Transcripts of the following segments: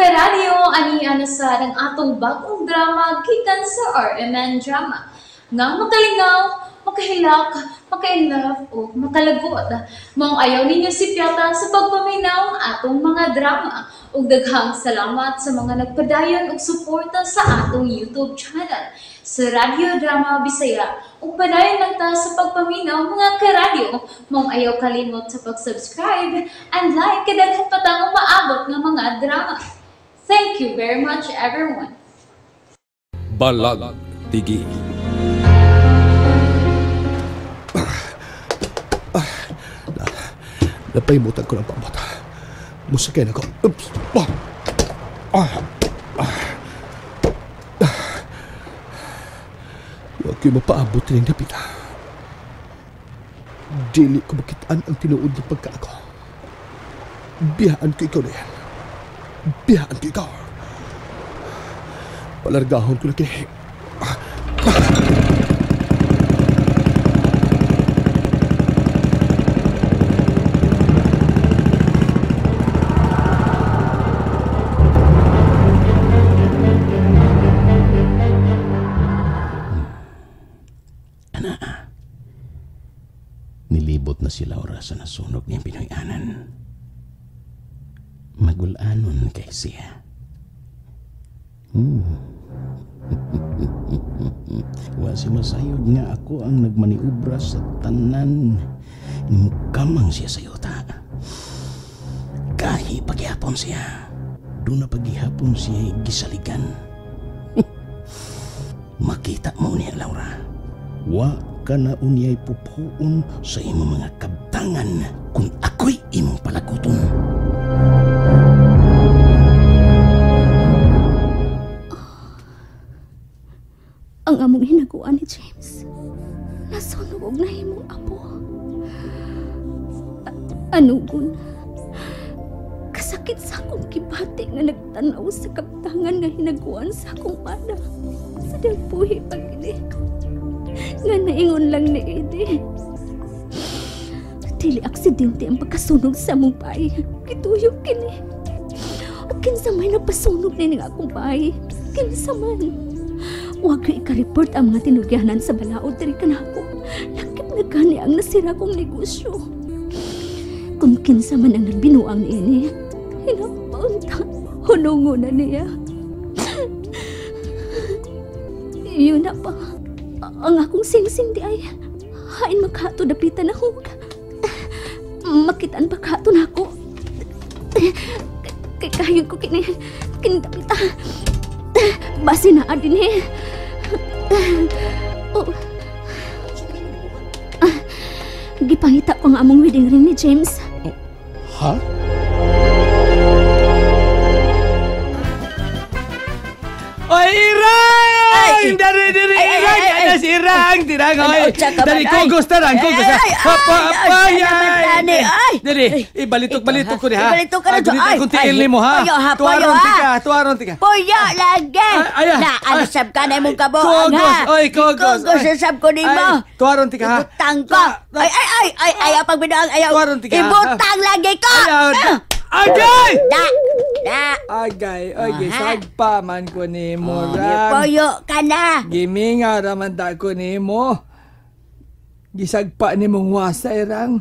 Karadyo, ani ana sa ang atong bagong drama gikan sa RMN Drama. Nga makalingaw, makahilak, maka-inlove o makalagot. Maong ayaw ninyo sipyata sa pagpaminaw ang atong mga drama. Ug daghang salamat sa mga nagpadayon og suporta sa atong YouTube channel sa Radyo Drama Bisaya. Ug padayon lang ta sa pagpaminaw, mga karadyo. Maong ayaw kalimot sa pag-subscribe and like kay daghan pa tang umaabot nga mga drama. Thank you very much, everyone. Balag Tigi. Napaimutan ko ng pamot. Musakay na ko. Oops. Ah. Ah. Ah. Huwag ko'y mapaabot rin dapita. Dili ko makitaan ang tinuod ng pagkaako. Biyaan ko ikaw na yan. Biyaan ko ikaw. Palargahon ko na kini. Nilibot na si Laura sa nasunog niyang Pinoy-anan. Magulanon kay siya. Wa si masayod nga ako ang nagmaniubra sa tanan. Nimukamang siya sa yuta. Kahi paghihapon siya. Doon na paghihapon siya gisaligan. Makita mo niya, Laura. Wa ka na unyay pupuon sa imong mga kabtangan kung ako'y imong palaguton. Ang among hinaguan ni James, nasunog og nahimong apo. Anugon, kasakit sa akong kibati nga nagtanaw sa kabtangan nga hinaguan sa akong pana. Sa dagpuhi pagini, nga naingon lang ni Eddie. Dili aksidente ang pagkasunog sa among bahay. Gituyok kini. O kinsa may napasunog ni nga akong bahay. Kinsa man. Huwag ko ika-report ang mga tinugyanan sa balaod diri kanako. Lakip na gani ang nasira kong negosyo. Kung kinsa man ang nagbinuang niini, hinapaunta, hunungo na niya. Yun na pa. Ang akong singsing di ay hain makato dapitan ako. Makitaan pa kato na ako. Kay kayo ko kinidapita. Base na adin eh. Oh. Gipangita ko ang among wedding ring ni James. Oh. Ha? Oy, Irang! Dari, dari, Irang! Ana si Irang! Tirang, oy! Dari, kugos tarang, kugos! Apa, ay! Dari, ibalitok-balitok ko ni, ha? Ibalitok ka na dyan, ay! Kung tiil mo, ha? Tuwaron tika, tuwaron tika. Puyo, lagi! Na, ano sab ka na imong kabuang, ha? Kugos, oy, kugos! Kugos, sab ko ni mo! Tuwaron tika, ha? Ibutang ko! Ay, ay, ay, ay, ayaw pagbinuang, ayaw! Tuwaron tika, Ibutang lagi ko! Agay! Da! Da! Agay, okay, sagpa man ko ni mo, Rang. Puyo ka na! Giminga raman ta ko ni mo. Gisagpa ni mong wasay, Rang.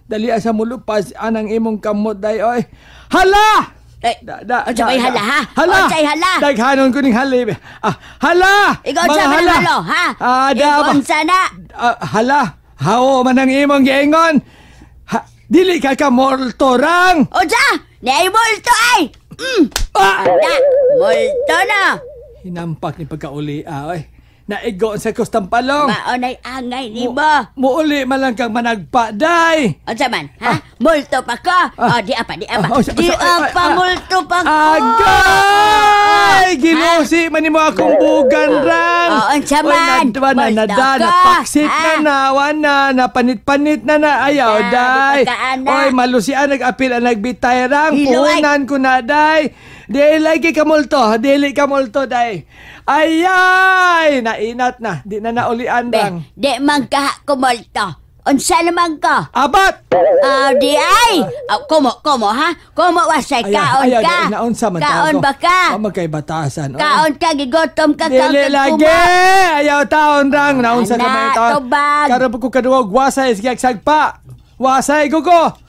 Dali sa mulupas anang imong kamot, day, oy. Hala! Ay, Da, da, o sabay da, hala, ha? Hala! O say hala! Daghanon ko ning halib. Ah, hala! Ikaw sa man ang halo, ha? Ah, da, Ikaw sa na! Ah, hala! Hao man ang imong giingon! Ha, dili ka ka multo, Rang! O sa! Naay multo ay! Ah! Da! Multo na! Hinampak ni pagkauli, ah, oy. Naigo sa kustampalong. Maonay angay ni mo. Muuli man lang kang managpa, day! O sa man, ha? Multo pa ko! O, di apa, di apa. Oh, Di apa, multo pa ko! Agay! Ginusi man nimo akong bugan, Rang! Oo, unsa man? Oy, nadwa na, Multo nada, ka, napaksit na ha? na, wana, napanit-panit na na, ayaw, Ah, day! di pagkaana. Oy, malusian, nag-apil ang nagbitay, Rang! Hilo, ay. Puhunan ko na, day! Dili lagi ka multo, dili ka multo, day! Ayay! Nainat na, di na naulian, Be, Rang. di man kaha ko multo. Unsa naman ko? Abat! Di ay! Kumo, ha? Kumo, wasay, kaon ka! Naunsa man kaon ba ka? O magkaibatasan. Kaon ka, gigotom ka, kaon ka, lagi! Ayaw taon rang! Naunsa ka may taon. Karoon po ko kaduwag, wasay, sige, sagpa! Wasay, gugo!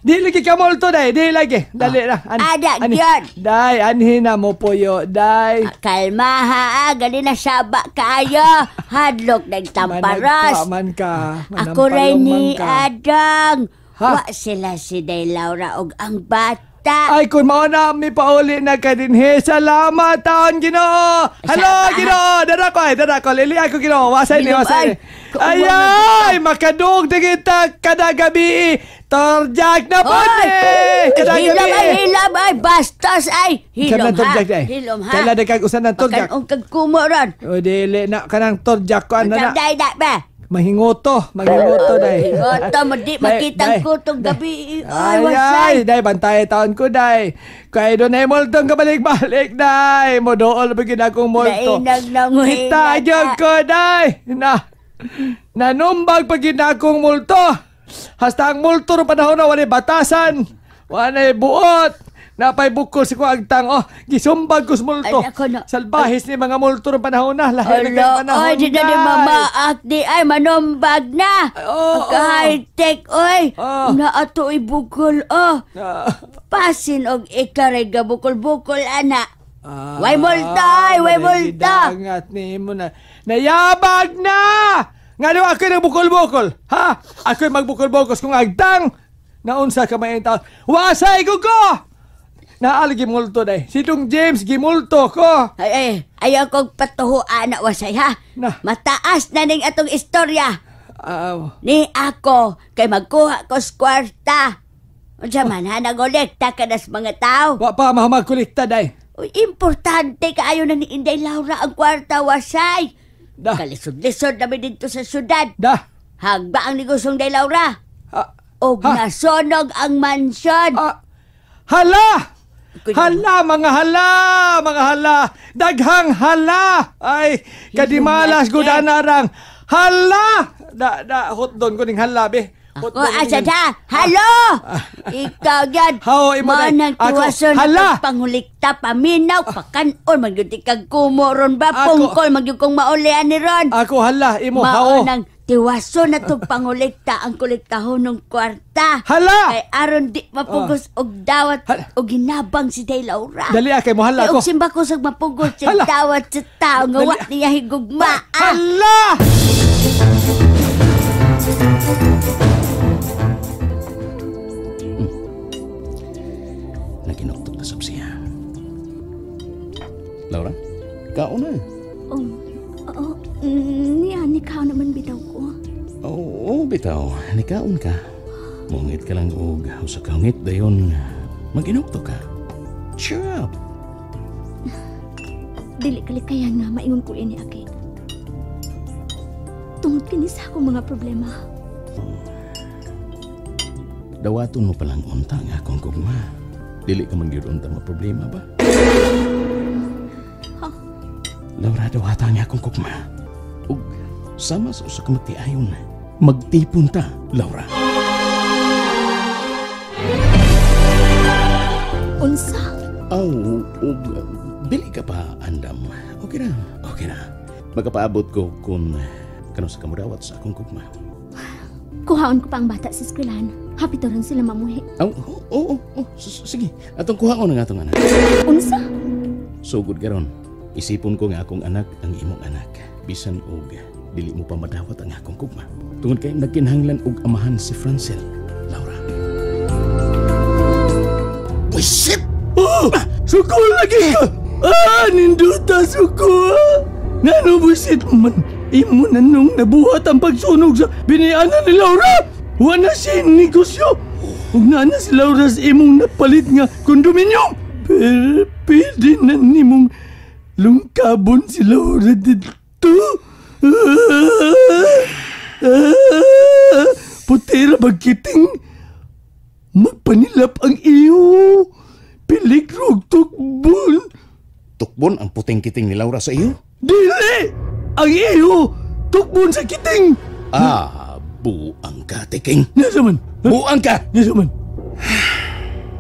Di lagi ka multo, day. Di lagi. Dali na. Ada, yun. Day, anhin na mo po yo, day. Kalma, ha. Gali na saba kaayo. Hadlok ng tamparas. Managpa man ka. Ako rin ni Adang. Wa sila si Day Laura og ang bata. Ay, kung mauna, may pauli na ka din. He, salamat, taon, Ginoo. Hello, Ginoo. Dara ko, ay. Dara ko. Lili ako, Ginoo. Wasay ni, wasay ni. Ay, ay, makadug na kita kada gabi. Torjak na po eh! Kada gabi eh! Hilom ay, bastos ay! Hilom ha! Hilom ha! Kailan na kag-usan ng torjak? Makanong kagkumo ron! O dili na, kanang torjak ko ano na. Day na ba? Mahingoto, mahingoto day. Mahingoto, di makitang kutong gabi. Ay, wasay! Day, bantay taon ko day. Kaya doon ay multong kabalik-balik day. Modool ba akong multo? Kita ko day! Na, nanumbag pag ginakong multo. Hasta ang multo ng panahon na walay batasan, walay buot, napay bukol si kuagtang, oh, gisumbag ko sa multo. Salbahis ni mga multo ng panahon na, lahi na kayong panahon. Oy, di na ni mamaak di ay, manumbag na. Pagka-high-tech, oy, naato ay bukol, oh. Pasin og ikaray ga bukol-bukol, ana. Way multo, ay, way multo. Angat ni mo na, nayabag na! Ngano ako'y nagbukol-bukol? Ha? Ako'y magbukol-bukol kung agtang naunsa ka may taon. Wasay ko ko! Naal gimulto day. Si Dong James gimulto ko. Ay, ay, ayaw kong patuhuan na wasay ha. Na. Mataas na ning atong istorya. Ni ako kay magkuha ko sa kwarta. Unsa man ha, nagolekta ka na sa mga tao. Wa pa magkolekta day. Uy, importante kaayo na ni Inday Laura ang kwarta wasay. Da. Kalisod-lisod namin dito sa syudad. Da. Hagba ang negosong Day Laura. Og nasunog ang mansyon. Hala! Hala, mga hala! Mga hala! Daghang hala! Ay, kadimalas gudanarang. Hala! Da, da, hotdon ko ning hala, be. Ako, asa da? Halo! Ikaw yan. How, imo day. Manang tiwason hala! Pangulikta, paminaw, pakanon, magyud kag kumo ron ba? Pungkol, magyud kong maulian ni ron. Ako, hala, imo, hao. Maunang tiwason na itong pangulikta ang kolektahon ng kwarta. Hala! Kay aron di mapugos og dawat og hinabang si Day Laura. Dali, kay mo hala ko. Kay og simba ko sa mapugos sa dawat sa tao nga wa niya higugma. Hala! Naginuktok na sab siya. Laura, kaon na. Oh, niya, nikaw naman bitaw ko. Oo, bitaw. Nikaon ka. Mungit ka lang og usa ka hungit dayon maginuktok ka. Cheer up. Dili kalikayan nga maingon ko ini aki. Tungod kini sa akong mga problema. Dawaton mo palang unta nga akong gugma. Dili ka man gyud unta mga problema ba? Huh? Laura, dawata nga akong gugma. Ug sama sa usa ka magtiayon, magtipon ta, Laura. Unsa? Aw, ug dili ka pa andam. Okay na, okay na. Makapaabot ko kung kano sa kamudawat sa akong gugma. Kuhaon ko pa ang bata sa eskwelahan. Hapit ron sila mamuhi. Oo, sige. Atong kuhaon ang atong anak. Unsa? Sugod karon. Isipon ko nga akong anak ang imong anak. Bisan og dili mo pa madawat ang akong gugma. Tungod kay nagkinahanglan og amahan si Francel, Laura. Buisit! Oh! Suko lagi ka! Ah, ninduta suko! Ngano buisit man? Imo na nung nabuhat ang pagsunog sa binianan ni Laura! Wala siya negosyo! Ug naa na si Laura sa imong napalit nga kondominyum! Pero pwede na nimong lungkabon si Laura dito! Putira magkiting! Magpanilap ang iyo! Piligro tukbon! Tukbon ang puting kiting ni Laura sa iyo? Dili! Ang iyo! Tukbon sa kiting! Ah, Buang ka, Tiking. Nasa man? Buang ka! Nasa man?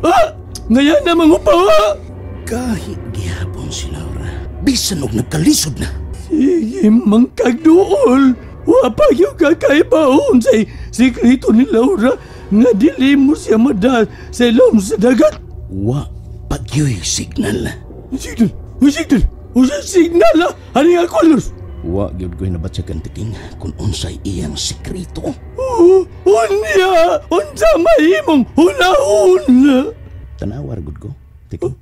Ah! Ngayon na mga upawa! Kahit gihapon si Laura, bisan og nagkalisod na. Sige, mangkagduol. Wa pa yung kakaibaon sa sikreto ni Laura nga dili mo siya mada sa ilom sa dagat. Wa pagyoy signal. Signal? Signal? Usa signal ha? Ano nga colors? Wa gyud ko'y nabatsagan, Tiking, kung unsay iyang sikreto. Oh, unya! Unsa mahimong hunahuna! Tanawa ra gud ko, Tiking.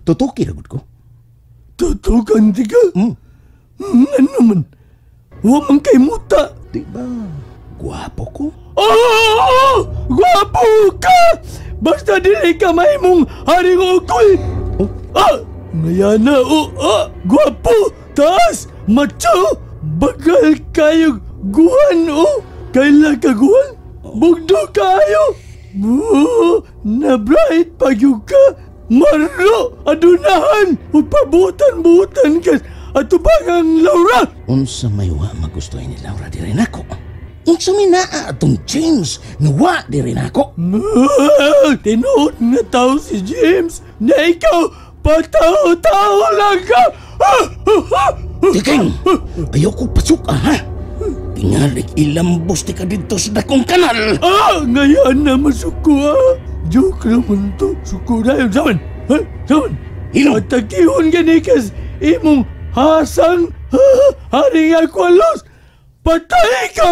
Tutuki ra gud ko. Tutukan di ka? Ano man? Wa man kay muta. Di ba? Gwapo ko? Oo! Gwapo ka! Basta dili ka mahimong haring ukoy! Oh? Ah! Ngaya na, oh, ah! Gwapo! Taas! Macho! Bagal kayo guhan, oh! Kaila ka guhan? Bugdo kayo! Oh, na-bright pagyo ka! Marlo! Adunahan! Upabutan-butan ka! Atubangang Laura! Unsa may wa magustuhin ni Laura diri nako? Unsa may naa atong James nga wa diri nako? Tinuod nga tao si James na ikaw patao-tao lang ka! Tiking! Ayoko pasuka, ha? Tingalig ilambos ti ka dito sa dakong kanal! Ah! Ngayon na masuko, ha? Joke naman to. Suko na yun. Saman! Ha? Saman! Hilom! Atakihon gani kas imong hasang haring akwalos! Patay ka!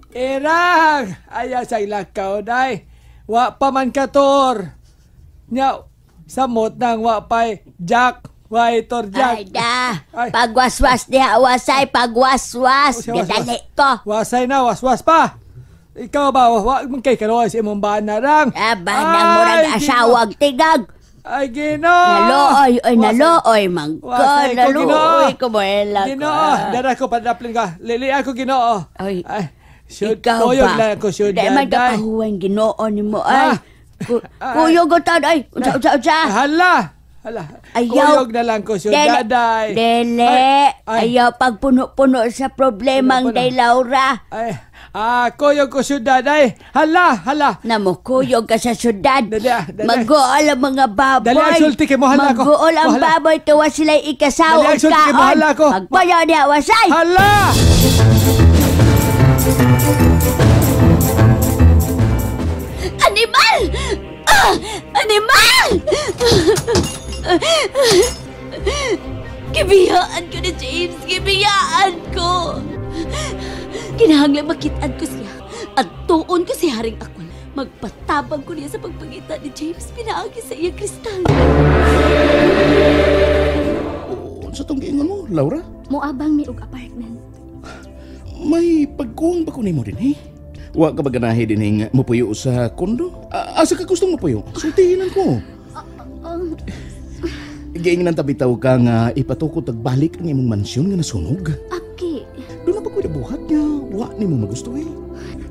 Erang! Ayaw sa ilakaw, day. Wa pa man ka, Tor. Nya, samot nang wa pa'y Jack. Wa Tor Jack. Ay da. Ay. Pagwaswas diha, wasay, pagwaswas. Oh, siya, waswas. Gadali ko. Wasay na, waswas pa. Ikaw ba, wa man kay karoon sa imong bana rang. Ah, banang murag Ay, asawag tigag. Ay, Ginoo! Nalooy, oy, nalooy, man ko, Wasay ko, nalooy Ginoo. ko, moela ko. Ginoo, dara ko padaplin ka. Lili ako, Ginoo. Ay, Ay, syud, ikaw kuyog ba? lang ako, syud. Di man daday. kapahuwan Ginoo nimo ay. Ah. Kuyog ko taon, ay. Unsa, unsa, unsa. Hala! Hala. Ayaw. Kuyog na lang ko, syud. Dele, Daday. dele. Ay, ay. Ayaw pagpuno-puno sa problemang Puno-puno. day Laura. Ay, kuyog ko, syud, daday. Hala, hala. Namukuyog ka sa syudad. Dali, ah, dali. Mag-uol ang mga baboy. Dali, ang sulti kay mo, hala ko. Mag-uol ang Hala. baboy. Tuwa sila'y ikasaw Dali, ang og sulti kay mo, kaon. hala ko. Pagpayo niya, wasay. Hala! Animal! Ah! Animal! Gibiyaan ko ni James! Gibiyaan ko! Kinahanglan makitaan ko siya at tuon ko si Haring Akwal. Magpatabang ko niya sa pagpangita ni James pinaagi sa iyang kristal. Unsa tong giingon mo, Laura? Moabang mi og apartment. May pagkuwang ba ko nimo din, eh? Wa ka ba ganahi din nga mupuyo sa kondo? Asa ka gustong mupuyo? Sultihinan ko. Giingnan tabitaw ka nga ipatukod tagbalik ang imong mansyon nga nasunog. Aki, Doon na ba ko'y nabuhat nga wa nimo magusto eh?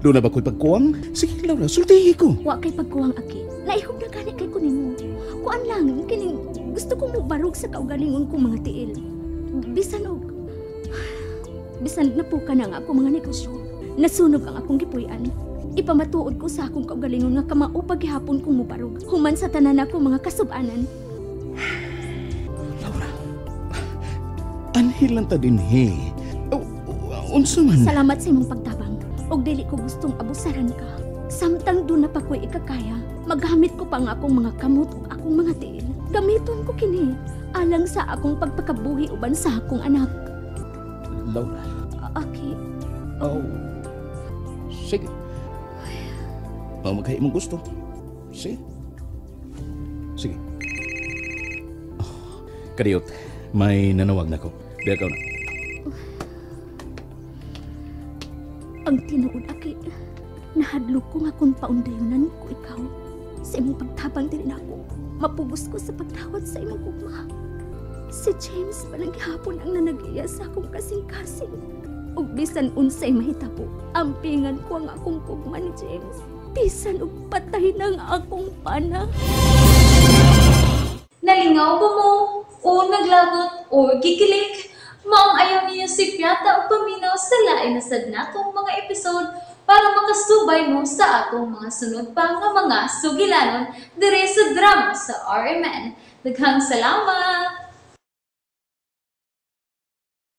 Doon na ba ko'y pagkuwang? Sige, Laura, sultihi ko. wa kay pagkuwang aki. Naihog na gani kay ko nimo. Kuan lang kining gusto ko mobarog sa kaugalingon kong mga tiil. Bisan og bisan napuka na nga ako mga negosyo. Nasunog ang akong gipuy-an. Ipamatuod ko sa akong kaugalingon nga kamao paghihapon kong mobarog. Human sa tanan ako mga kasubanan. Laura, anhil lang ta din he. Unsa man? Salamat sa imong pagtabang. Og dili ko gustong abusaran ka. Samtang doon na pa ko'y ikakaya, magamit ko pa ang akong mga kamot ug akong mga tiil. Gamiton ko kini alang sa akong pagpakabuhi uban sa akong anak. Laura. Aki, Oh. Sige. Mao magkay imong gusto. Sige. Sige. Oh, kadiyot, may nanawag na ko. Di ka na. Ang tinuod, Aki, nahadlok ko nga kung paundayunan ko ikaw sa imong pagtabang diri nako. Mapugos ko sa pagdawat sa imong gugma. Si James palang gihapon ang nanagiya sa akong kasing-kasing. Ug bisan unsay mahitabo, ampingan ko ang akong gugma ni James. Bisan og patay ng akong pana. Nalingaw ba mo? O naglagot o gikilig? Maong ayaw niyo si Piata o paminaw sa lain na sad natong mga episode para makasubay mo sa atong mga sunod pa nga mga sugilanon dire sa drama sa RMN. Daghang salamat!